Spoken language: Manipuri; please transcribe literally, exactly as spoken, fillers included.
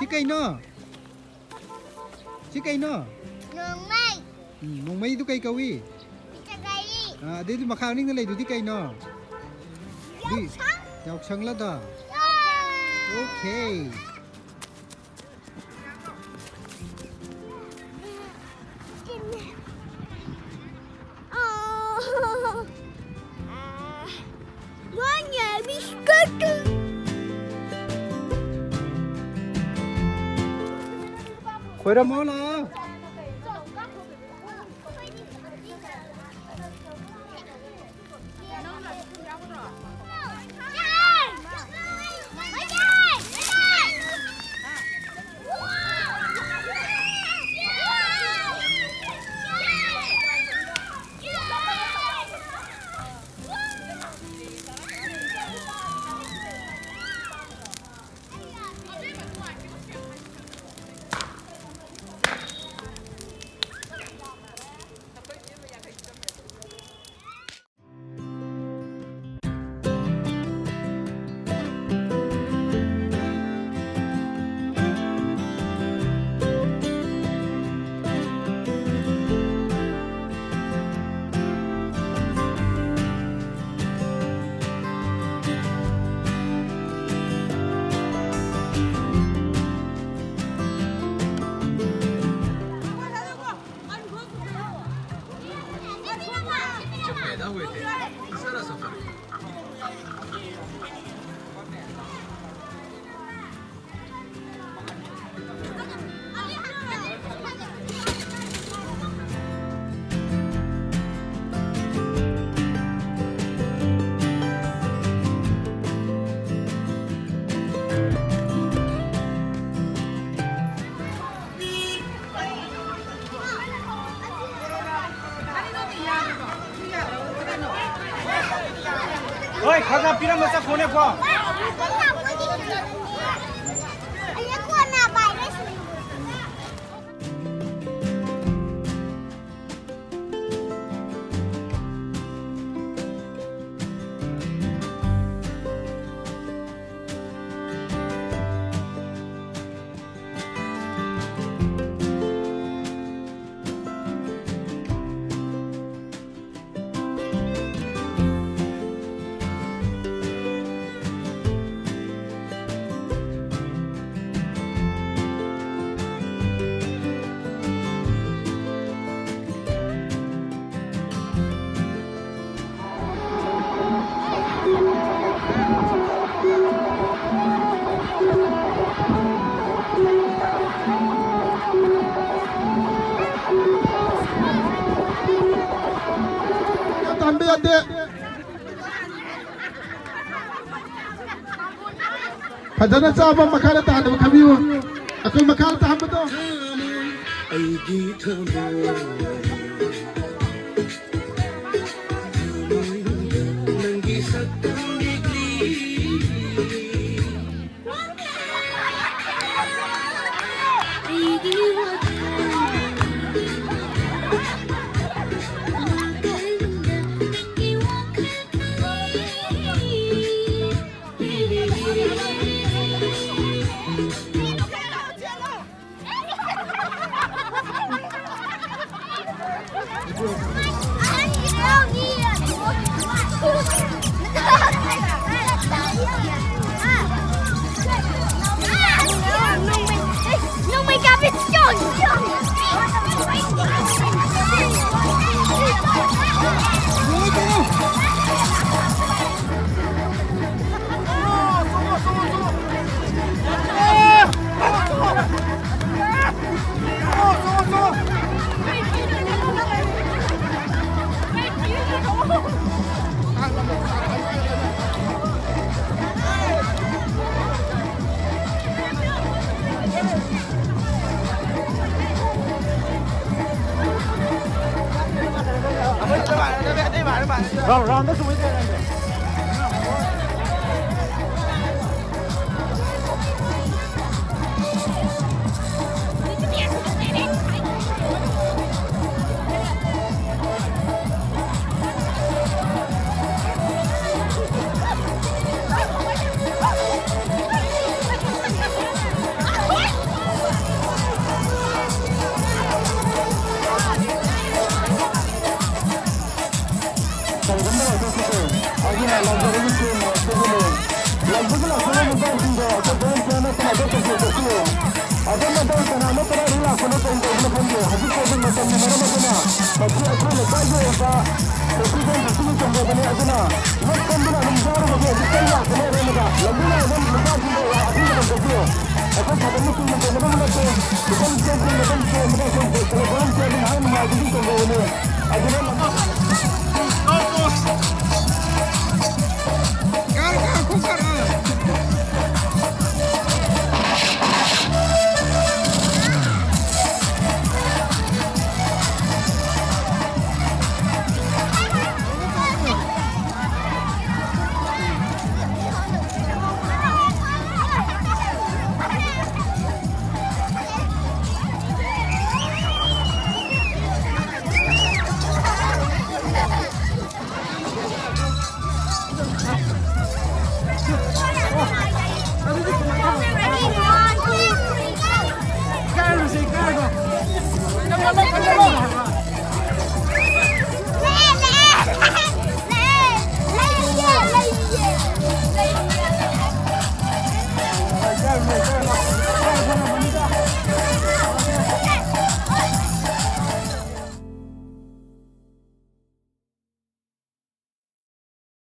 ꯁꯤ ꯀꯩꯅꯣ? ꯁꯤ ꯀꯩꯅꯣ? ꯅꯣꯡꯃꯩ꯫ ꯎꯝ, ꯅꯣꯡꯃꯩꯗꯨ ꯀꯩ ꯀꯧꯏ? ꯄꯤꯆꯀꯥꯔꯤ꯫ ꯑꯥ, ꯑꯗꯩꯗꯤ ꯃꯈꯥ ꯃꯅꯤꯡꯗ ꯂꯩꯗꯨꯗꯤ ꯀꯩꯅꯣ? ꯗꯤ-, ꯌꯥꯎꯁꯪ꯫ ꯌꯥꯎꯁꯪꯂꯗꯣ? ꯌꯥꯎꯁꯪ꯫ Okay꯫ ꯑꯣ꯫ ꯃꯥꯅ ꯕꯤꯁꯀꯠ꯫ ꯈꯣꯏꯔꯝꯃꯣ ꯂꯥꯛꯑꯣ꯫ ꯍꯣꯏ, ꯈꯔ ꯈꯔ ꯄꯤꯔꯝꯃ ꯆꯠꯈꯣꯅꯦꯀꯣ꯫ ꯇꯥꯍꯟꯕ ꯌꯥꯗꯦ꯫ ꯐꯖꯅ ꯆꯥꯕ ꯃꯈꯥꯗ ꯇꯥꯍꯟꯅꯕ ꯈꯪꯕꯤꯌꯨ꯫ ꯑꯩꯈꯣꯏ ꯃꯈꯥꯗ ꯇꯥꯍꯟꯕꯗꯣ꯫ ꯑꯩꯒꯤ ꯊꯃꯣꯏ, ꯊꯃꯣꯏꯅꯨꯡꯗ ꯅꯪꯒꯤ ꯁꯛꯇꯝ ꯂꯦꯛꯂꯤ꯫ ꯀꯔꯤꯒꯨꯝꯕ ꯂꯥꯛꯄꯁꯤꯗ ꯑꯩꯒꯤ ꯂꯥꯛꯆꯕꯒꯤ ꯇ꯭ꯔꯦꯟ ꯂꯥꯛꯄꯗꯨꯅ ꯂꯥꯛꯄꯒꯤ ꯂꯥꯛꯄꯒꯤ ꯃꯇꯥꯡꯁꯤꯡꯗ ꯑꯩꯈꯣꯏ ꯚꯣꯂꯨꯟꯇꯤꯌꯔ ꯅꯠꯇꯅ ꯑꯇꯣꯞꯄꯁꯨ ꯆꯠꯄꯤꯌꯨ꯫ ꯑꯗꯣꯝꯅ ꯇꯧꯗꯅ ꯑꯃꯠꯇ ꯂꯥꯏꯔꯤꯛ ꯂꯥꯛꯄꯅ ꯀꯔꯤ ꯇꯧꯕꯅꯣ ꯈꯪꯗꯦ꯫ ꯍꯧꯖꯤꯛ ꯀꯣꯚꯤꯗ ꯃꯇꯝꯅ ꯃꯔꯝ ꯑꯗꯨꯅ ꯃꯁꯤ ꯑꯩꯈꯣꯏ ꯂꯩꯀꯥꯏꯒꯤ ꯑꯣꯏꯕ ꯑꯣꯛꯁꯤꯖꯦꯟ ꯐꯦꯁꯤꯂꯤꯇꯤ ꯆꯟꯗꯕꯅꯤ꯫ ꯑꯗꯨꯅ ꯂꯣꯛ ꯀꯟꯗꯨꯅ ꯑꯗꯨꯝ ꯌꯥꯎꯔꯒꯗꯤ ꯍꯧꯖꯤꯛ ꯀꯩ ꯂꯥꯛꯄꯅ ꯑꯔꯦꯝꯕꯗ ꯂꯝꯕꯤ ꯂꯥꯏꯔꯕ ꯅꯨꯄꯥꯁꯤꯡꯗ ꯑꯊꯤꯡꯕ ꯆꯠꯄꯤꯌꯨ꯫ ꯑꯩꯈꯣꯏ ꯊꯕꯛ ꯃꯤꯁꯤꯡꯅ ꯇꯧꯅꯕ ꯅꯠꯇꯦ꯫ ꯂꯨꯄꯥ ꯂꯤꯁꯤꯡ ꯀꯨꯟ ꯃꯇꯝ ꯆꯦꯟꯕꯗ ꯑꯩꯈꯣꯏ ꯚꯣꯂꯨꯟꯇꯤꯌꯔꯅꯤ ꯍꯥꯏꯅ ꯅꯨꯡꯉꯥꯏꯕꯒꯤ ꯇꯧꯖꯕꯅꯤ꯫ ꯑꯗꯨꯅ